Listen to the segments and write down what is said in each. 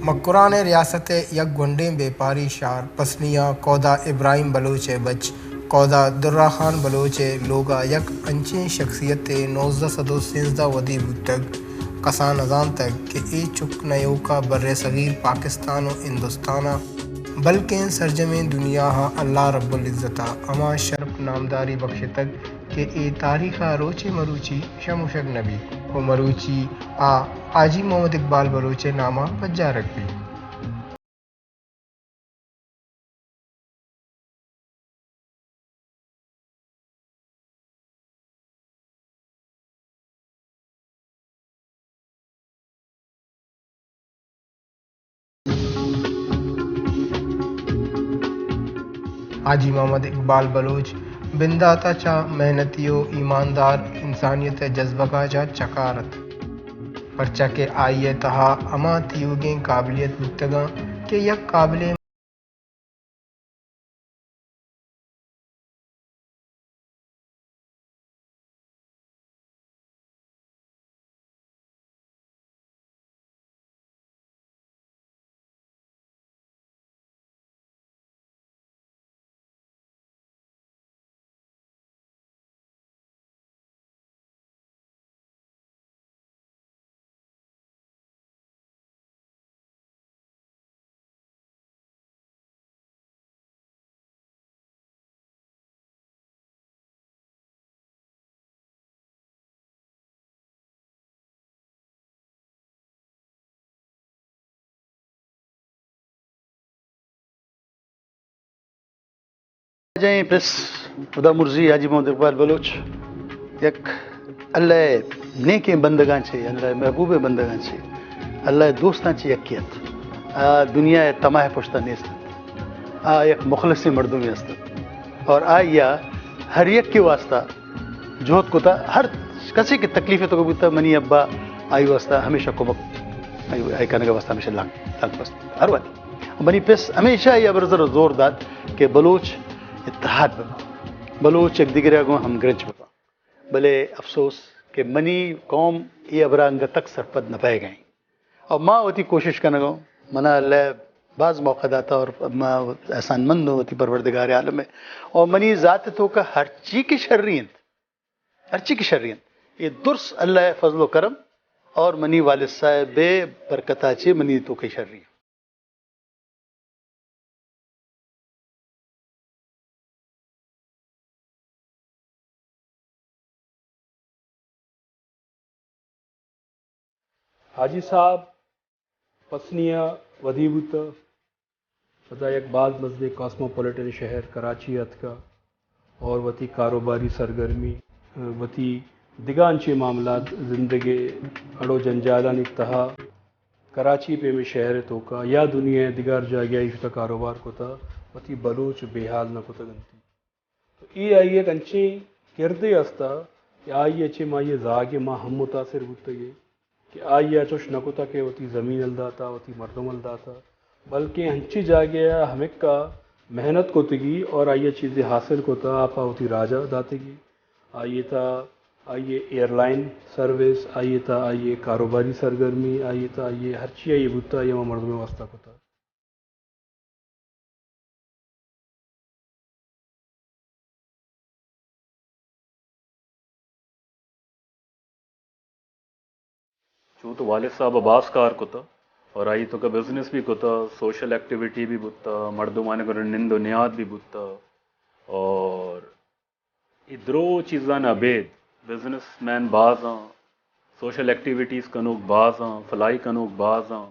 مکران ءِ ریاست ءِ یک گونڈیں بیپاری شہر پسنی ءَ کودا ابراہیم بلوچ ءِ بچ کودا درا خان بلوچ ءِ لوگ ءَ یک انچیں شخصیت ءِ نوزدہ سد ءُ سیزدہ ودی بوتگ، کساں نزانتگ کہ اے چک نہ ایوکا بر صغیر پاکستان ءُ ہندوستان ءَ بلکیں سرجمیں دنیا ءَ اللہ رب العزت ءَ ہما شرپ نامداری بخشتگ کہ اے تاریخ ءَ روچے مروچی شموشگ نہ بیت ءُ مروچی آ حاجی محمد اقبال بلوچ ءِ نام ءَ پجارگ بیت۔ حاجی محمد اقبال بلوچ بندات ءَ چہ محنتی ءُ ایماندار انسانیت ءِ جذبگ ءَ چہ چکار اَت، پرچا کہ آئی ءِ تہا ہما تیوگیں قابلیت بوتگ اَنت کہ یک قابلیں جائیں پس خدا مرزی حاجی محمد اقبال بلوچ یک اللہ ءِ نیکیں بندگاں چہ، اللہ ءِ محبوبیں بندگاں چہ، اللہ ءِ دوستاں چہ یکے اَت۔ آ دنیا ءِ تماہ ءِ پشت ءَ نیست اَت۔ آ یک مخلصیں مردمے است اَت اور آئی ءَ ہر یک ءِ واسطہ جہد کتا، ہر کسے کہ تکلیف ءِ توکا بوتا، منی ابا آئی واسطہ ہمیشہ کمک، آئی، آئی کنگ ءِ واسطہ ہمیشہ لانگ، لانگ بست ہر وقت۔ منی پس ہمیشہ آئی ءَ برزر زور دات کہ بلوچ اتحاد ببا، بلوچ یک دگرے ءَ گوں ہمگرنچ ببا۔ بلے افسوس کہ منی قوم اے ہبرا انگت تک سرپد نہ بئیگ ءَ ایں۔ اور ما وتی کوشش کنگ ءَ، منا اللہ باز موقع داتا اور ما احسان مند ہوں وتی پروردگار عالم ءِ۔ اور منی ذات ءِ توکا ہرچی کہ شری انت، ہرچی کہ شری انت، اے درس اللہ ءِ فضل و کرم اور منی والد صاحب ءِ برکت ءَ چہ منی توکا شری انت۔ حاجی صاحب پسنی ءَ ودی بوتہ، پدا یک باز مزنیں کاسموپولیٹن شہر کراچی ءَ اتکہ اور وتی کاروباری سرگرمی، وتی دگہ انچیں معاملات، زندگ ءِ اڑ و جنجالانی تہا کراچی پیمیں شہر ءِ توکا یا دنیا ءِ دگہ ہر جاگہ ءَ شتہ کاروبار کتہ، وتی بلوچ بے حال نہ کتگ انتی۔ تو اے آئی ءِ یک انچیں کردے است کہ آئی ءَ چہ ما آئی ءِ زاگ ءَ ما ہم متاثر بوتگ ایں کہ آئی ءَ چوش نہ کتہ کہ وتی زمین ہلداتا، وتی مردم ہلداتا، بلکیں انچیں جاگہے ءَ ہمک ءَ محنت کتگی اور آئی ءَ چیزے حاصل کتہ، آ پہ وتی راج ءَ داتگی۔ آئی ءِ تہا آئی ءِ ایئرلائن سروس، آئی ءِ تہا آئی ءِ کاروباری سرگرمی، آئی ءِ تہا آئی ءِ ہرچی آئی ءَ بوتہ، آئی ءَ ہما مردم ءِ واسطہ کتہ۔ چو تو والد صاحب ءَ باز کار کتہ اور آئی ءِ توکا بزنس بھی کتہ، سوشل ایکٹیویٹی بھی بوتہ، مردمانی گورا نند و نیاد بھی بوتہ اور اے درو چیزاں ابید بزنس مین باز آں، سوشل ایکٹیویٹیز کنوک باز آں، فلائی کنوک باز آں،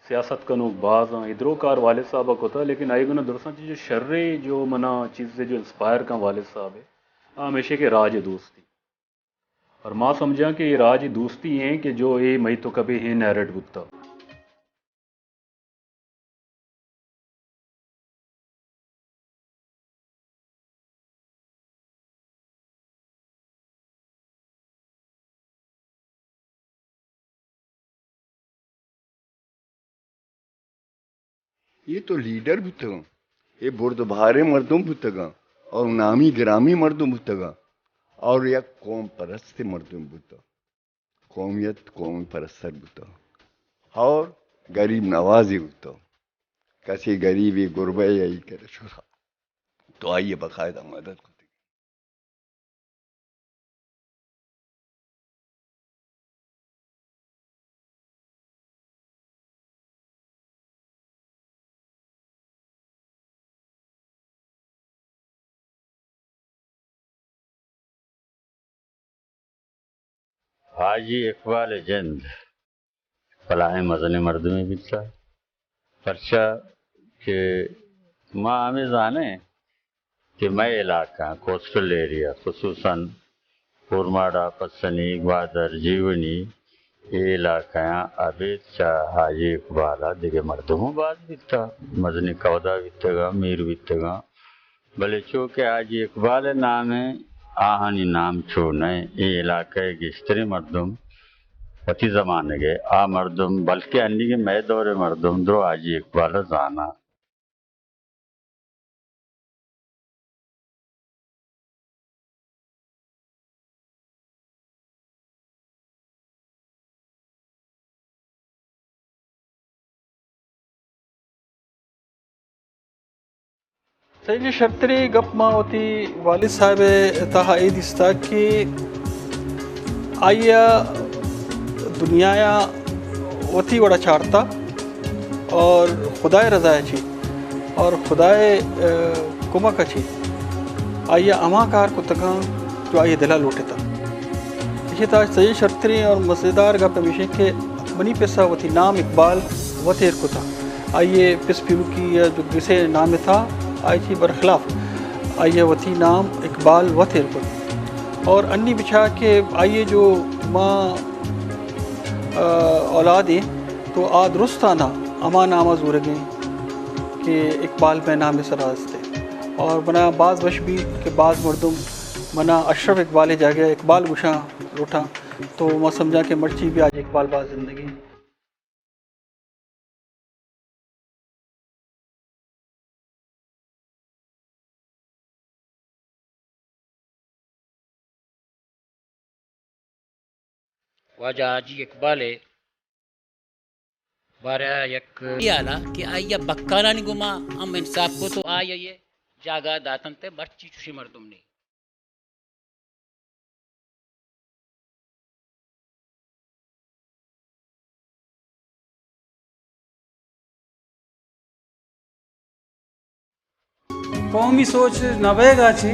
سیاست کنوک باز آں، اے درو کار والد صاحب ءَ کتہ، لیکن آئی ءِ گنا درساں چہ جو شرے جو منا چیزے جو انسپائر کن والد صاحب ءَ، آ ہمیشہ کہ راج دوستی۔ اور ما سمجھاں کہ اے راج دوستی ایں کہ جو اے مئی توکا بھی ایں نیریٹ بوتا۔ اے تو لیڈر بوتگاں، اے بردباریں مردم بوتگاں اور نامی گرامی مردم بوتگاں اور یک قوم پرست مردم بوتگاں۔ قومیت قوم پرستر بوتہ اور گریب نوازی بوتو، کسی گریبی گربہ ای کرے شتا تو آئی باقاعدہ مدد کتگی۔ حاجی اقبال ءِ جند بلاہیں مزنیں مردمے بیتہ، پرچا کہ ما ہمے زانیں کہ مئے علاقہ، کوسٹل ایریا، خصوصاً کورماڑا، پسنی، گوادر، جیونی، اے علاقہاں ابید چہ حاجی اقبال ءَ دگہ مردم ہم باز بیتہ، مزنیں کہدا بیتگاں، میر بیتگاں، بلے چو کہ حاجی اقبال ءِ نام ءَ، آہانی نام چو نہ ایں۔ اے علاقہ ءِ گیشتریں مردم وتی زمانگ ءَ آ مردم، بلکہ انیگیں مئے دور ءِ مردم درو حاجی اقبال ءَ زاناں۔ سید جی، شرتریں گپ ما وتی والد صاحب ءِ تہا اے دیستگ کہ آئی ءَ دنیا ءَ وتی وڑا چارتا اور خدا ءِ رضا ءَ چی اور خدا ءِ، ءَ، کمک ءَ چی آئی ءَ ہما کار کتگاں جو آئی ءِ دل ءَ لوٹتا۔ ایشی تہا سجے شرتریں اور مزیدار گپ ہمیش ایں کہ منی پس ءَ وتی نام اقبال وت ایر کتا۔ آئی ءِ پس پیرکی ءَ جو گس ءِ نام ءِ تہا، آئی چی برخلاف آئی ءَ وتی نام اقبال وت ایر کت۔ اور انی بچار کہ آئی ءِ جو ما، ءَ، اولاد ایں تو آ درستانا ہما نام ءَ زورگ ایں کہ اقبال مئے نام ءِ سرا است ایں۔ اور منا باز وش بی کہ باز مردم منا اشرف اقبال ءِ جاگہ ءَ اقبال گوشاں لوٹاں، تو ما سمجھاں کہ مرچی بھی حاجی اقبال باز زندگی۔ واجہ حاجی اقبال ءِ بارہ ءَ یک خیال ءَ کہ آئی ءَ بکالانی گوما ہم انصاف کو تو آئی ءَ جاگہ داتنت، مرچی چوشیں مردم نے۔ قومی سوچ نہ بیگ ءَ چہ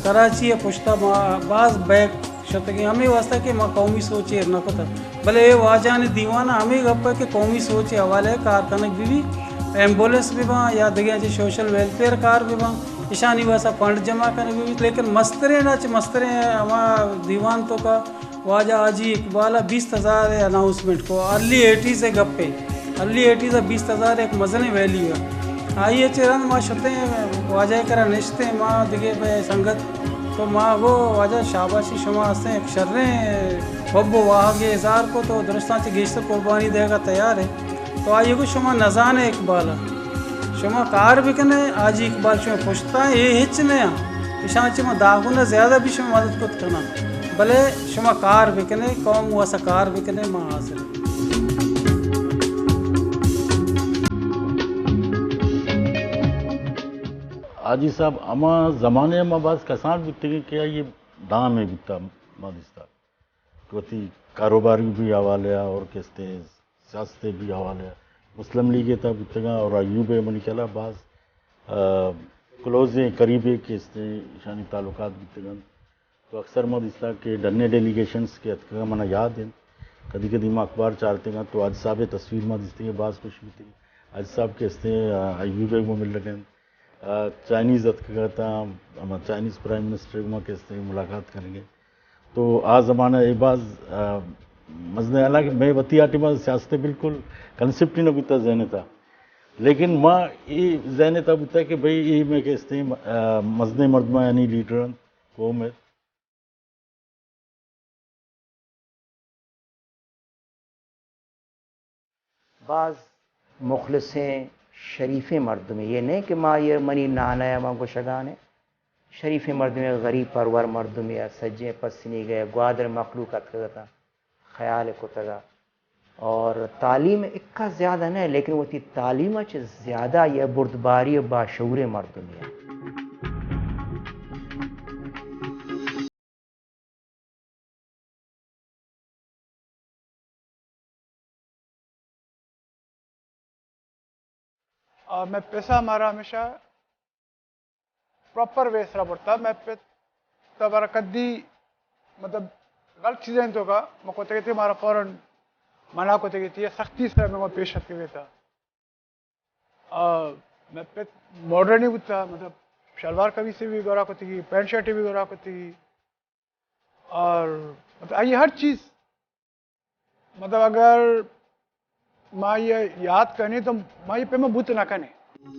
کراچی ءِ پشت ءَ ما باز بیک شتگیں، ہمے واسطہ کہ ما قومی سوچ ایر نہ کتگ۔ بلے اے واجہانی دیوان ءَ ہمے گپ ءَ کہ قومی سوچ ءِ حوالہ ءَ کار کنگ بہ بیت، ایمبولینس بہ باں یا دگہ چہ سوشل ویلفیئر کار بہ باں، اشانی واسطہ فنڈ جمع کنگ بہ بیت، لیکن مسترین ءَ چہ مستریں ہما دیوان توکا واجہ حاجی اقبال ءَ بیست ہزار ءِ اناؤنسمنٹ کو، ارلی ایٹیز ءِ گپے، ارلی ایٹیز ءَ بیست ہزار یک مزنیں ویلیو ءَ۔ آئی ءَ چہ رند ما شتیں واجہ ءِ کرا نشتیں، ما دگہ مئے سنگت تو ما گو واجہ شاباشی، شما ہستیں یک شریں حب و واہگے اظہار کو تو درستاں چہ گیشتر قربانی دئیگ ءَ تیار ہے۔ تو آئی ءَ گو شما نزانے اقبال ءَ۔ شما کار بکنے، حاجی اقبال شما پشتا، اے ہچ نیا۔ اشاں چہ ما دہ گنا زیادہ بھی شما مدد کت کناں۔ بلے شما کار بکنے، قوم واسا کار بکنے، ما حاضر۔ حاجی صاحب، ہما زمانے ما باز کسان بوتگیں کہ آئی دام بوتا، ما دیستا۔ کہ وتی کاروباری بھی حوالے ءَ اور کہ استیں سیاست بھی حوالے ءَ مسلم لیگ ءِ تہا بوتگاں اور ایوب ءِ منی خیال ءَ باز، آ، کلوزیں قریبے کہ استیں اشانی تعلقات بوتگ انت۔ تو اکثر ما دیستا کہ ڈنے ڈیلیگیشنز کہ اتکگاں منا یاد انت، کدی کدی ما اخبار چارتگاں تو حاجی صاحب ءِ تصویر ما دیستگیں باز خوش بوتگیں۔ حاجی صاحب کہ استیں، آ، ایوب ءَ گوں ملگ انت۔ آ، چائنیز اتکگ اتاں، ہما چائنیز پرائم منسٹر ءِ گوما کہ استیں ملاقات کنگ ءَ۔ تو آ زمانہ ءَ اے باز، آ، مزنیں، حالانکہ مئے وتی آ ٹائم ءَ سیاست ءِ بالکل کنسپٹ ہی نہ بوتا ذہن ءِ تہا۔ لیکن ما اے ذہن ءِ تہا بوتا کہ بھئی اے مئے کہ استیں، آ، مزنیں مردماں یعنی لیڈر انت، قوم ءِ۔ باز مخلصیں، شریفیں مردمے۔ اے نہ کہ ما، اے منی نانا ءَ ما گوشگانے۔ شریفیں مردمے، غریب پرور مردمے، سجیں پسنیگ ءَ گوادر مخلوق اتکگ اتاں، خیال کتگ ءَ۔ اور تعلیم اکا زیادہ نہ، لیکن وتی تعلیم چہ زیادہ یہ بردباری باشعور مردمی ہے۔ آ، مئے پسا مارا ہمیشہ پراپر وے سرا برتا۔ مئے پت تا مارا کدی، مطلب، غلط چیزیں تو کا مکوتگتی، مارا فوراً منع کوتگتی، سختی سرا مئے پیش اتکگتا۔ آ، مئے پت ماڈرنی بوتا، مطلب، شلوار قمیصے بھی گورا کتگی، پینٹ شرٹے بھی گورا کتگی۔ اور، مطلب، آئی ہر چیز، مطلب، اگر ما یہ یاد کرنے تو ما یہ پیما بوت نہ کنے۔